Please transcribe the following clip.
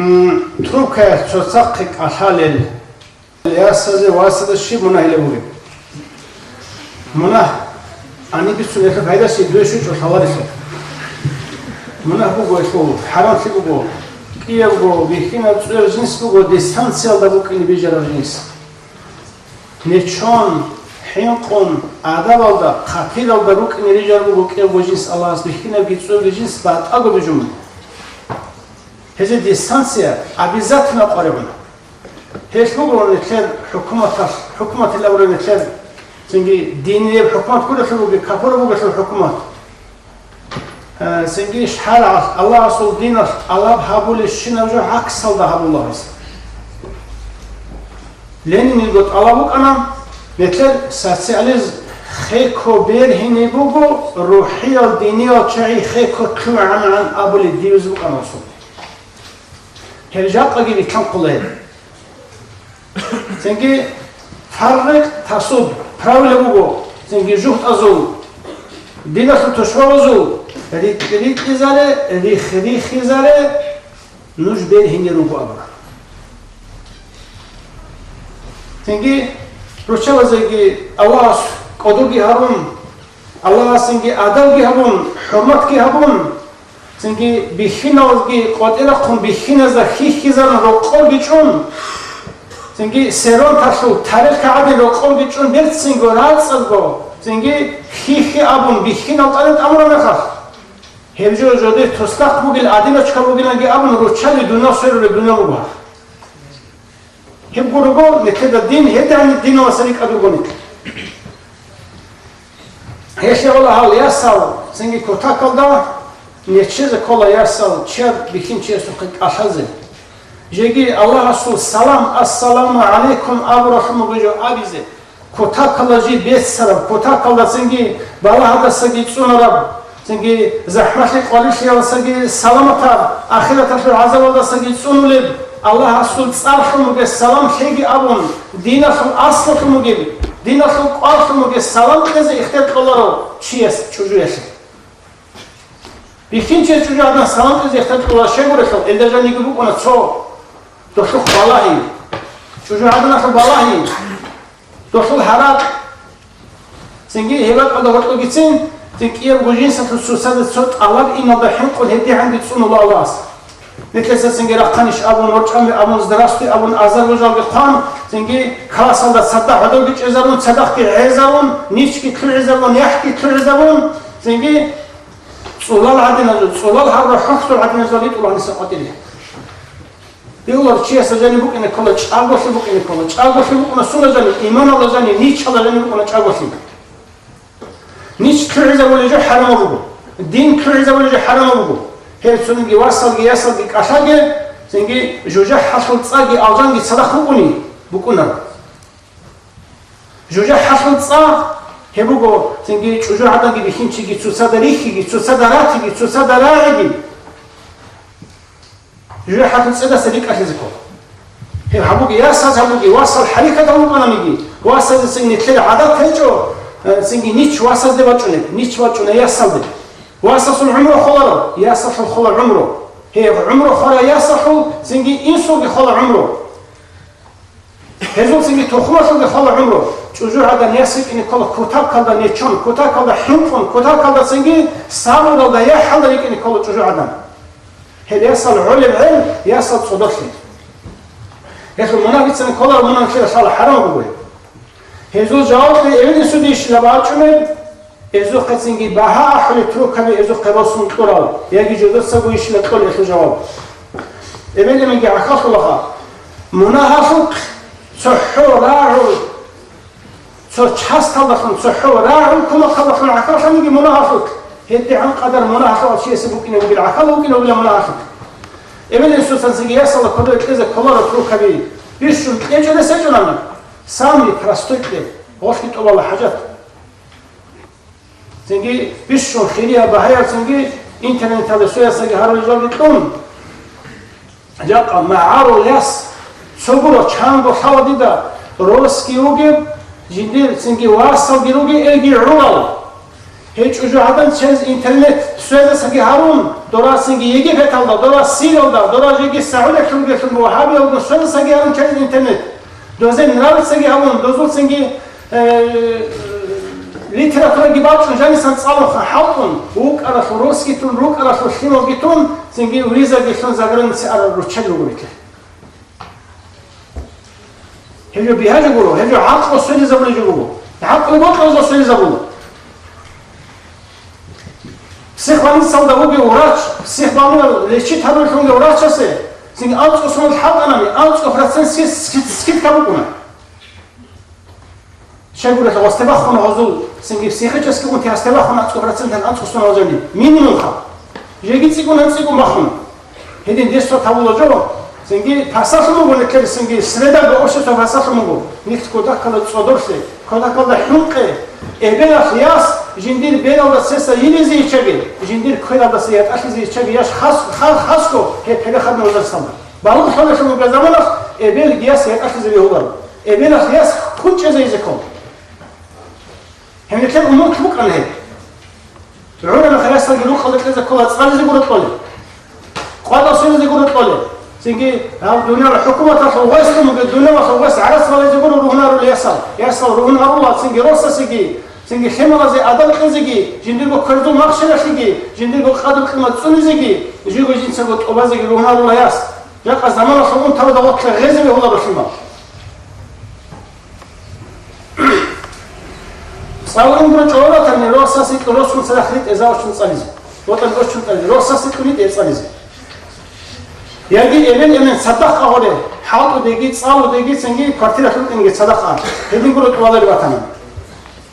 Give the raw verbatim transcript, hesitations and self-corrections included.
М, трубкаялъ цоцахъе кӀалъалел. Ясазе, васазе щиб мунагьилеб бугеб? Мунагь. Гьаниб бицун гьелъул пайдаси дуе щучӀо лъаларелъул. Мунагь буго гьелъул, хӀарамлъи буго, кӀиябго, бихьинаб цӀуяб жинс буго, дистанциялда букӀине бижараб жинс. Нечон, хӀинкъун, адабалда, хъатиралда рукӀине рижараб буго кӀиябго жинс Аллагьас, бихьинабги цӀуябги жинс батӀаго бижун. Гьезие дистанция обязательно къваригӀуна. Гьелъ буго нилъер хӀукуматалъ, хӀукуматилан абураб нилъер, цинги диниял хӀукумат гурелъул бугеб, капураб бугелъул хӀукумат. Э, цинги шаргӀалъ, Аллагьасул диналъ тӀалаб гьабулебщинаб жо гӀаксалда гьабула гьез. Ленинилго тӀалаб букӀана, нилъер социализм хеко бергьине буго, рухӀиял, диниял чагӀи хеко лъугӀанагӀан абулеб дивиз букӀана гьесул. Гьеб жакъаги рилълъанхъула гьеб. Цинги фаррикъ тасуд, правила буго, цинги жугьутӀазул, диналъул тушбабазул рикь-рикьизаре, рих-рихизаре нуж бергьине руго абура. Цинги руччабазеги Аллагьас кӀодоги гьарун, Аллагьасинги адабги гьабун, хӀурматги гьабун, цинги бихьиналги къватӀирахъун бихьиназда хьихьизарун рокъорги чӀун, цинги серванталъул тарихъа гӀадин рокъорги чӀун берцинго рацӀцӀадго, цинги хьихьи абун бихьинал тӀаде тӀамураб мехалъ, гьеб жо жодир тусдахъ бугел, одиночка бугиланги абун руччаби дунал сверулеб дунал буго. Гьеб гурого, нилъеда дин, гьедигӀан диналаса рикӀкӀад руго нилъ. Гьелъ гьола гьал ясал, цинги кутакалда нечезе ккола ясал чияр бихьинчиясухъе кӀалъазе. Жеги Аллагьасул салам, «Ассаламу гӀалайкум» абуралъун буго жо абизе. Кутакалда жий беццараб, кутакалда цинги балагьадасаги цӀунараб, цинги захӀмалъи къварилъиялдасаги саламатаб, ахираталъул гӀазабалдасаги цӀунулеб, Аллагьасул цӀарлъун бугеб салам лъеги абун, диналъул аслалъун бугеб, диналъул кӀварлъун бугеб салам кьезе ихтияр кьоларо чияс чӀужуялъе. Бихьинчияс чӀужугӀадан салам кьезе ихтияр кьола щайгурелъул, гьелда жаниги букӀуна цо, долъухъ балагьи, чӀужугӀаданалъул балагьи, долъул гьаракь. Цинги гьеб бакӀалда гьоркьогицин, цин кӀиябго жинсалъул цоцазда цо тӀалаб иналда хӀинкъун гьедигӀанги цӀунула Аллагьас. Нилъеца цинги рахъанищ абун, рорчӀами абун, здравствуй абун, азар-божалги хъван, цинги классалда цадахъ гӀодовги чӀезарун, цадахъги гӀезарун, ничги лъугӀизабун, яхӀги лъугӀизабун, цинги цӀулал гӀадиназул, цӀулал гьарра хӀухьлъул гӀадиназул ритӀула гьаниса къватӀире. Дилар чиясда жаниб букӀине ккола, чӀаголъи букӀине ккола, чӀаголъи букӀуна суна жаниб, иманалда жаниб, ничалда жаниб букӀуна чӀаголъи. Нич лъугӀизабулеб жо хӀарамаб буго. Дин лъугӀизабулеб жо хӀарамаб буго. Гьеб цониги васалги ясалги кӀалъаге, цинги жужахӀалъул цӀаги алжанги цадахъ букӀуни букӀунаро. ЖужахӀалъул цӀа гьеб буго, цинги чӀужугӀаданги бихьинчиги цоцазда рихьиги, цоцазда ратиги, цоцазда рагӀиги. ЖужахӀалъул цӀедаса рикӀкӀалъизе ккола. Гьеб гьабуги, ясаз гьабуги, васал хӀарикатал рукӀананиги, васаздасан нилъер гӀадат гьечӀо, э, цинги нич васазде вачӀунеб, нич вачӀуна ясалде. Васасул гӀумру холаро, ясалъул хола гӀумру. Гьеб гӀумру хвара ясалъул, цинги инсулги хола гӀумру. Гьезул цинги тухумалъулги хола гӀумру. ЧӀужугӀадан яс рикӀкӀине ккола кутакалда нечон, кутакалда хӀинкъун, кутакалда цинги сабуралда, яхӀалда рикӀкӀине ккола чӀужугӀадан. Гьеб ясал гӀолеб гӀел, ясал цӀодолъи. Гьелъул мунагь бицани кколаро, мунагь лъила лъала хӀарам буго. Гьезул жаваб кье эбел-инсуда ишила бачӀунеб, гьезухъе цинги багьа ахӀулеб трубкаби гьезухъе росун кьурал, яги жодоцаго ишила кьол гьелъул жаваб. Эбел-инги гӀахьаллъулаха, мунагьалъухъ цохӀо рагӀул Цо часталдалъун, цохӀо рагӀул кумахалдалъун гӀахьаллъаниги мунагьалъулъ, гьедигӀан къадар мунагьалъул чиясе букӀине бугел, гӀахьалла букӀине бугила мунагьалъулъ. Эбел-инсуцан цинги ясалда кодобе кьезе кколаро трубкаби, бищун кьечӀеб гьечӀонани, самый простой кье, гъолъги тӀубала хӀажат. Цинги бищун хирияб багьаяб цинги интернеталда соясаги гьарулел жалги кьун. Жакъа магӀарул яс цо гуро чанго лъала дида, росги вугеб, жиндир цинги васалги ругел, элги гӀурал. Гьей чӀужугӀадан чез интернет соясаги гьарун, Дора цинги Египеталда, дора Сириялда, дора жеги СагӀудиялъулгелъул вагьабиялда щвезасаги гьарун чӀезин интернет. Дозе нравицаги гьабун, дозул цинги, э, литератураги бачӀун, жанисан цӀалуха хӀалтӀун, вукӀаралъул росги тун, рукӀаралъул лъималги тун, цинги визаги лъун заграница арал руччаги руго бетӀер. Гьеб жо бигьа жо гуро, гьеб жо гӀакълу сверизабулеб жо буго. ГӀакълу бокьарзаб сверизабула. Психбольницалда вугев врач, психбольниял лечит гьаруллъунги врачасе, цинги анцӀго сунал хӀалтӀанани, анцӀго процент скид-, скид-, скидка букӀуна. Щайгурелъул гъосде бахуна гьозул, цинги психически унти гьасде бахуна анцӀго процент анцӀго сунал жани. Минимум хал. Жеги цӀикӀкӀун анцӀикӀкӀун бахуна. Гьедин десо тавула жо, цинги пасалъун буго нилъер, цинги среда, общество пасалъун буго. Нилъ кодаккала цӀодорлъе, кодаккалда хӀинкъи, эбелалъ яс жиндир бералда цеса йилизе йиччаги, жиндир квералдаса ятӀалъизе йиччаги яш хас-, ха-, хасго гьеб хӀерехъаб нозер салда. Балугълъулелъул бугеб заманалъ эбелги яс ятӀалъизе бегьуларо. Эбелалъ яс кучӀезейзе ккола. Гьеб нилъер умут букӀана гьеб. ГӀураб мехалъ ясалги рукъалда кьезе ккола, цӀализе гуро кьолеб. КъватӀал сверизе гуро кьолеб. Цинги гьав дуниял хӀукуматалъул гъвеслъун бугеб, дуниялалъул гъвес гӀарац балазе гуро ругьун гьарулел ясал. Ясал ругьун гьарула цинги росасеги, цинги лъималазе адаб кьезеги, жиндирго кверзул махщелалъеги, жиндирго къадру-къимат цӀунизеги, жиго жинцаго тӀубазеги ругьун гьарула яс. Жакъа заманалъул унтарада гъорлъе гъезе бегьуларо лъимал. ЦӀалун гуро чӀоло ратани, росасе кьуросун цадахъ ритӀе заочно цӀализе. ВатӀан росчун цӀализе, росасе кьуни тӀе цӀализе. Яги эмен-эмен цадахъ агъоре, хӀалтӀудеги, цӀалудеги, цинги квартиралъ рукӀинеги цадахъ а. Гьедин гуро тӀубалел ватани.